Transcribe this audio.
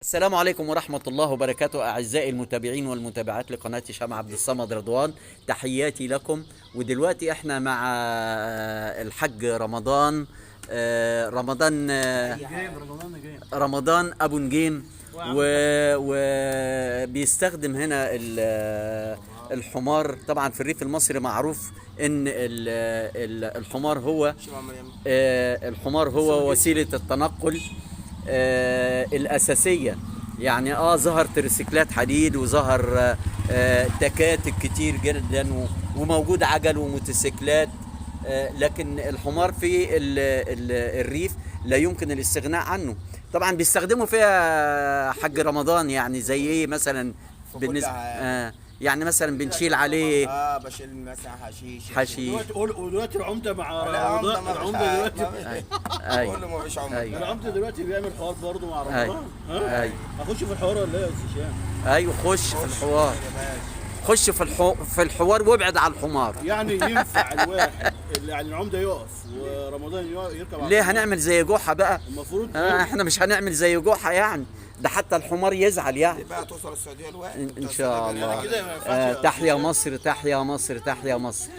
السلام عليكم ورحمة الله وبركاته أعزائي المتابعين والمتابعات لقناة هشام عبد الصمد رضوان، تحياتي لكم. ودلوقتي احنا مع الحاج رمضان، رمضان، رمضان أبو نجيم، وبيستخدم هنا الحمار. طبعا في الريف المصري معروف ان الحمار هو الحمار هو وسيلة التنقل الأساسية. يعني ظهر تريسيكلات حديد، وظهر تكاتك كتير جدا، وموجود عجل وموتوسيكلات، لكن الحمار في الريف لا يمكن الاستغناء عنه. طبعا بيستخدموا فيها حاج رمضان، يعني زي ايه مثلا؟ في كل بالنسبة حاجة. يعني مثلا بنشيل عليه بشيل مثلا حشيش. حشيش. دلوقتي ودلوقتي العمدة مع لا، رمضان، عمدة ما فيش العمدة حاجة. دلوقتي ايوه. كله ما فيش عمدة. أيوة. العمدة دلوقتي بيعمل حوار برضه مع رمضان. ها؟ ايوه. اخش في الحوار ولا ايه يا استاذ هشام؟ ايوه، خش في الحوار، خش في في الحوار وابعد على الحمار. يعني ينفع الواحد يعني العمدة يقف ورمضان يركب على ليه الحمار؟ هنعمل زي جحا بقى؟ المفروض احنا مش هنعمل زي جحا، يعني ده حتى الحمار يزعل يعني. بقى توصل السعودية الوقت. ان شاء الله. يعني كده ما ينفعش. تحيا مصر، تحيا مصر، تحيا مصر.